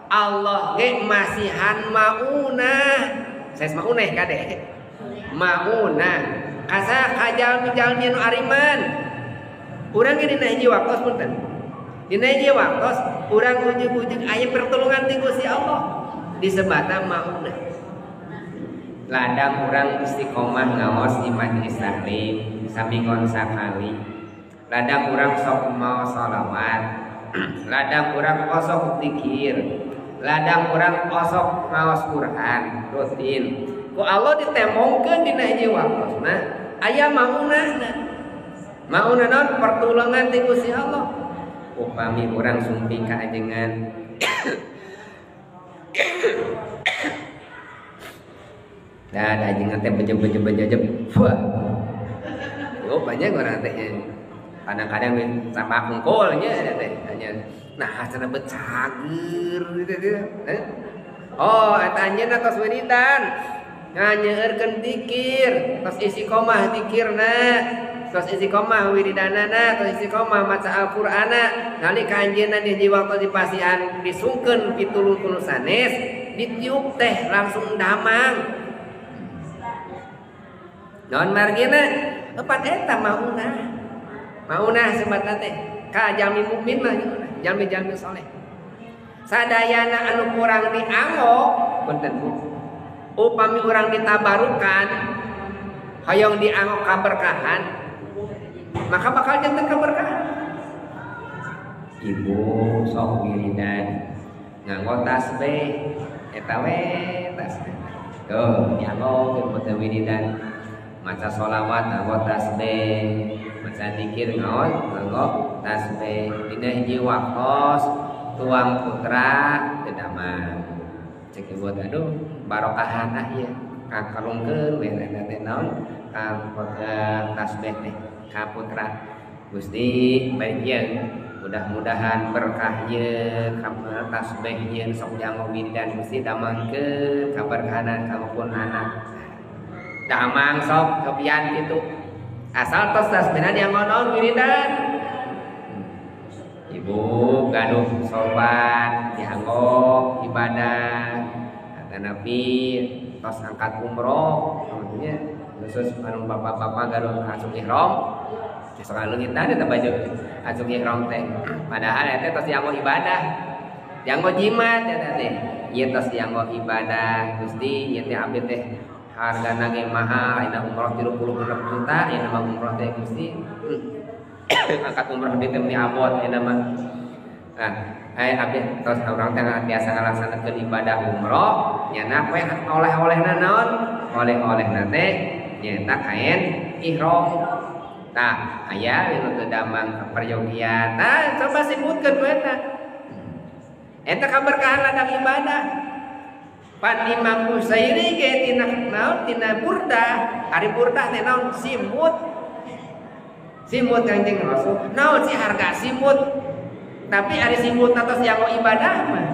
Allah ge masihan maunah. Sanes mauneh kade. Maunah. Kasa ka jalmi-jalmi nu ariman. Urang ge dina hiji waktos punten. Dina hiji waktos urang ujug-ujug aya pertolongan ti Gusti Allah. Disebutna maunah. Ladang urang istiqomah ngaos di majelis taklim saminggon sakali. Ladang urang sok maos sholawat. Ladang urang osok zikir. Ladang urang osok maos Quran rutin. Ku Allah ditembongkeun dina hiji waktosna aya maunahna. Maunah naon? Pertolongan ti Gusti Allah. Upami urang sumping ka ajengan. Nah, ajengan teh bejem-bejem. Wah. Yo banyak orang teh. Kadang-kadang sama kungkul nya teh nya. Nah, cenah bet cager gitu. Oh, eta anjeunna tos wiridan. Nganyeurkeun zikir, tos istiqomah zikirna, tos istiqomah wiridanana, tos istiqomah maca Al-Qur'ana. Nalika anjeunna di waktu dipasihan disungkeun pitulung ku sanes, ditiup teh langsung damang. Naon margina? Epat eta maunah. Maunah sebatna teh ka jalmi mukmin mah jalmi-jalmi soleh. Sadayana anu kurang dianggo punten Bu. Upami urang ditabarukan hoyong dianggo kaberkahan, maka bakal janten kaberkahan. Ibu sok wiridan nganggo tasbih eta we tasbih. Tuh dianggo ke wiridan. Maca sholawat nganggo tasbih, maca zikir nganggo tasbih. Dina hiji waktos tuang putra teu damang. Cek ibu aduh barokahan ah ieu kakalungkeun we eta teh naon ka tasbih teh ka putra. Gusti baik ieu mudah-mudahan berkah ieu ka tasbih ieu sok dianggo wiridan Gusti damangkeun kaberkahanan ka anak. Damang sok kepian gitu. Asal tos tasbihna dianggo naon wiridan. Ibu gaduh sobat dianggo ibadah. Nabi tos angkat umroh maksudnya khusus anu bapak-bapak gaduh asup ihram. Sok leungitna eta baju asup ihram teh. Padahal eta tos dianggo ibadah. Dianggo jimat eta teh. Ieu tos dianggo ibadah. Gusti ieu teh abdi teh hargana ge mahal, ayeuna umroh 36 juta, ayeuna mah umroh teh Gusti. Angkat umroh di teh abot ayeuna mah. Nah, abdi tos urang teh biasa ngalaksanakeun ibadah umroh, nyana we oleh-olehna naon? Oleh-olehna teh nyaeta kain ihram. Tah, aya nu teu damang peryogian. Nah, coba sebutkeun we eta. Eta kaberkahan ladang ibadah. Pan Imam Busairi ge tina naon tina burdah, ari burdah teh naon simut. Simut Kanjeng Rasul. Naon sih harga simut? Tapi ari simut atos yang ibadah mah.